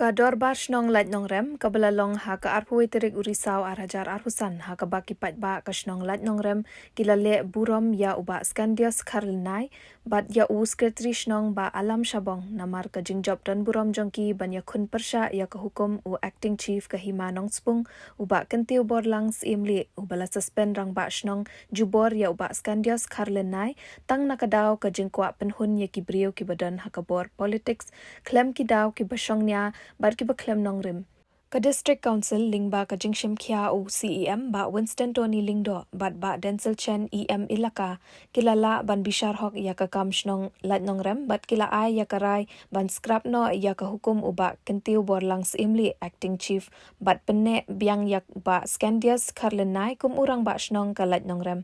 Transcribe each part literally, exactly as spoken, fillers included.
Ka Dorbar Shnong Laitnongrem, kaba la long ha ka arphew tarik u Risaw ar hajar arphew san, ha kaba ki paidbah ka shnong Laitnongrem ki la leh burom ïa u Bah Scandius Kharlynai bad ïa u Secretary Shnong Bah Alam Shabong, namar ka jingjop don burom jong ki ban ïakhun pyrshah ïa ka hukum u Acting Chief ka Hima Nongspung, u Bah Kyntiew Borlang Syiemlieh, uba la suspend Rangbah Shnong jubor ïa u Bah Scandius Kharlynai, tang na ka daw ka jingkwah pynhun ïa ki briew kiba don ha ka bor politics, khlem ki daw kiba shongnia bad kiba khlem nongrim. Ka District Council lyngba ka jingshim khia u C E M Bah Winston Tony Lyngdoh bad Bah Denzil Chen, E M Elaka, ki la lah ban bishar hok ïa ka kam shnong Laitnongrem bad ki la ai ïa ka rai ban scrap noh ïa ka hukum u Bah Kyntiew Borlang Syiemlieh, Acting Chief, bad pynneh biang ïa u Bah Scandius Kharlynai kum u Rangbah Shnong ka Laitnongrem.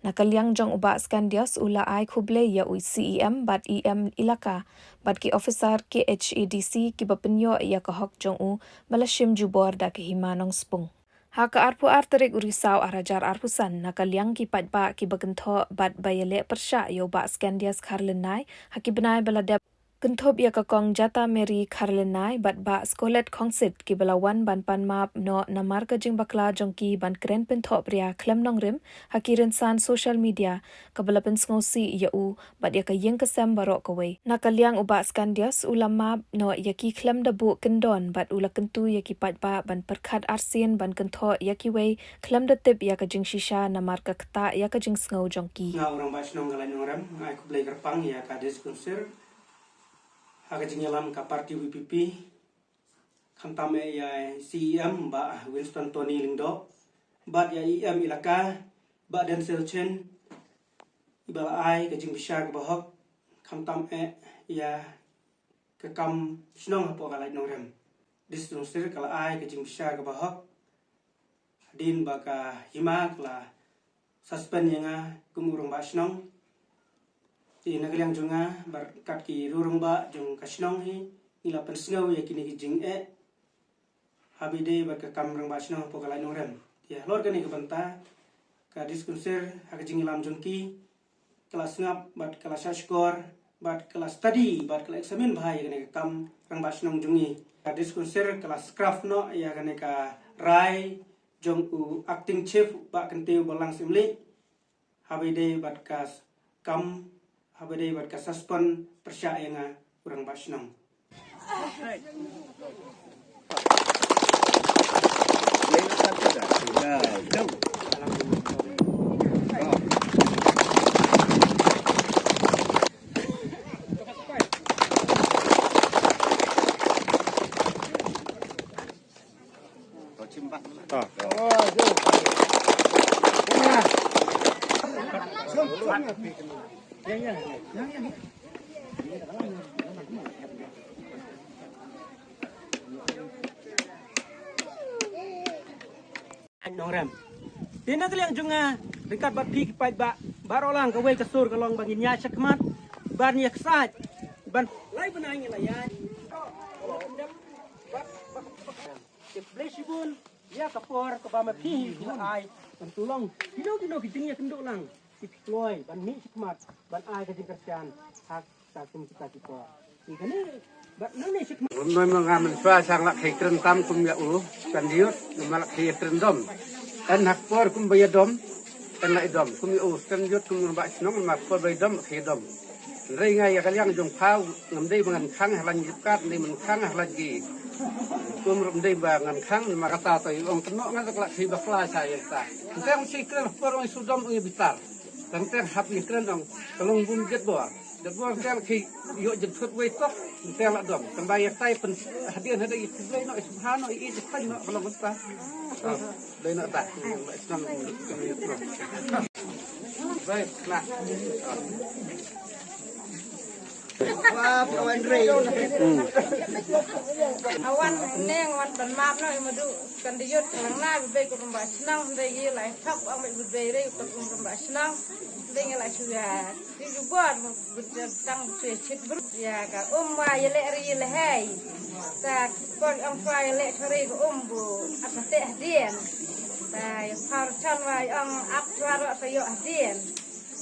Na ka liang jong u Bah Scandius, u la ai khublei ïa u C E M bad E M Elaka bad ki officer K H A D C kiba pynïoh ïa ka hok jong u ba la shim jubor da ka Hima Nongspung. Ha ka arphew ar tarik u Risaw ar hajar arphew san, na ka liang ki paidbah kiba kynthoh bad ba ïaleh pyrshah ïa u Bah Scandius Kharlynai ha ki bnai ba la dep, kynthup ïa ka Kong Jata Mary Kharlynai bad Bah Scolet Khongsit, kiba la wan ban pan map noh namar ka jingbakla jong ki ban kren pynthohpria khlem nongrim ha ki rynsan social media, kaba la pynsngewsih ïa u bad ïa ka ïing ka sem baroh kawei. Na ka liang u Bah Scandius, u la map noh ïa ki khlem da buh kyndon bad u la kyntu ïa ki paidbah ban pyrkhat arsien ban kynthoh ïa kiwei khlem da tip ïa ka jingshisha namar ka ktah ïa ka jingsngew jong ki. Nga u Rangbah Shnong ka Laitnongrem, nga ai khublei kyrpang ïa ka District Council ha ka jingïalam ka party V P P, khamtam eh ïa C E M Bah Winston Tony Lyngdoh bad ïa E M Elaka Bah Denzil Chen, iba la ai ka jingbishar kaba hok, khamtam eh ïa ka kam shnong hapoh ka Laitnongrem. District Council ka la ai ka jingbishar kaba hok, hadien ba ka Hima ka la suspend ïa nga kum u Rangbah Shnong. Te na ka liang jong nga bad kat ki riew rangbah jong ka shnong hi, ngi la pynsngew ïa kine ki jingeh haba ïadei bad ka kam Rangbah Shnong hapoh ka Laitnongrem. Te halor kane ka bynta, ka District Council ha ka jingïalam jong ki, ka la sngap bad ka la shahshkor bad ka la study bad ka la examine bha ïa kane ka kam Rangbah Shnong jong ngi. Ka District Council ka la scrap noh ïa kane ka rai jong u Acting Chief Bah Kyntiew Borlang Syiemlieh haba ïadei bad ka s-, kam, haba ïadei bad ka suspend pyrshah ïa nga u Rangbah Shnong. Nongrem. Te na ka liang jong nga, ryngkat bad phi ki paidbah baroh lang, kawei ka sur ka long ba ngin ïaid shakhmat ban ïaksaid ban lai bnai ngi la ïaid. Te khublei shibun ïa ka por kaba ma phi hi phi la ai ban pynlong kino kino ki jingïakynduh lang, ki kloi ban mih shakhmat ban ai ka jingkyrshan ha ka kum kita ki por. Te kane bad nangne shakhmat. Ngam, ngam, ngam, mynta sa nga la khie kren tam kum ïa u Scandius, ngam la khie kren dom. Kan ha ka por kumba ïa dom, kan la ïa dom. Kum ïa u Scandius kum u Rangbah Shnong, ha ka por ba ïa dom khie dom. Hynrei nga ïa ka liang jong pha, ngam dei ba ngan khang ha lade jingkat, ngam dei ban khang ha lade ki. Kum ruh ngam dei ba ngan khang, namar kata to ïa ong kynnoh nga, ka la khie bakla sa ïa kata. Tang shi kren por ong ïa shu dom ong ïa bitar. Tang tang hap ïa kren ong ka long bun jait bor. Jait bor tang khie ïoh jingthut wei tok, tang la dom. Tang ba ïa tai pyn hadien hadien ïa khublei noh, ïa sngewbha noh, ïa ïa jingkhang noh ka long kata. Oh. Dei na ta. Baik, nah. Awan neng wan ban map no imadu kan diot lang na bebe ko rumba senang dei ye lai thap ang bebe rei ko rumba senang dei ye lai suya. Di jubor bejam tang suya chit bru ya ka um wa ye le ri le hei. Ta por ang fa ye le chori ko um bu apa teh dien. Ta ye par chan wa ang ap chwaro sa yo dien.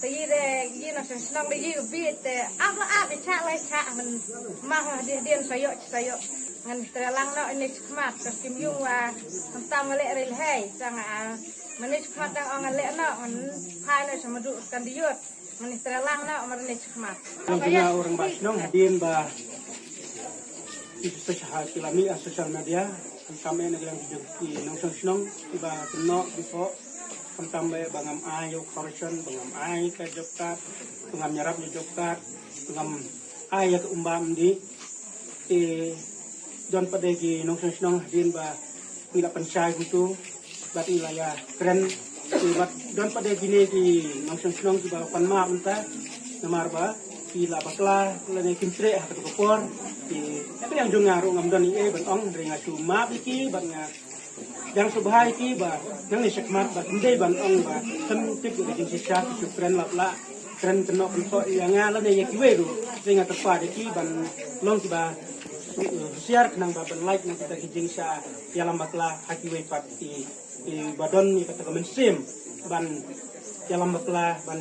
Te yi de yi na shnong de yi bit te ap la ap cha lai cha man ma ha dien dien sa yo sa yo. Ngan trei lang noh ine shakhmat, ka kim yung wa khamtam wa leh ri lhei, sang a mane shakhmat dang ong ngan leh noh, ngan phai noh sha madu kan diot, ngan trei lang noh mar ine shakhmat. Nang kena orang ba shnong hadien ba ki sa sha ki lami a social media, khamtam e na ki nongshong shnong kiba kynnoh kiba khamtam ba ngam ai ïa u correction, ba ngam ai ka job card, ba ngam ïarap ïa job card, ba ngam ai ïa ka umba mdi. Te don pat de ki nongshong shnong hadien ba ngi la pynshai kumtu bad ngi la ïa kren. Te bad don pat de kine ki nongshong shnong kiba pan map mynta namar ba ki la bakla lane kim treh ha katu ka por. Te ka liang jong nga ruh ngam don ei ei ban ong, hynrei nga shu map ïa ki bad nga dang sngewbha ïa ki ba nangne shakhmat ba kim dei ban ong ba khlem tip ïa ka jingshisha ki shu kren lap lah, kren kynnoh kyntoh ïa nga lane ïa kiwei ruh. Te nga kyrpad ïa ki ban long kiba, eh, husiar khnang ba ban lait na kita ki jingshah ïalam bakla ha kiwei pat ki, kiba don ïa kata ka mynsiem ban ïalam bakla ban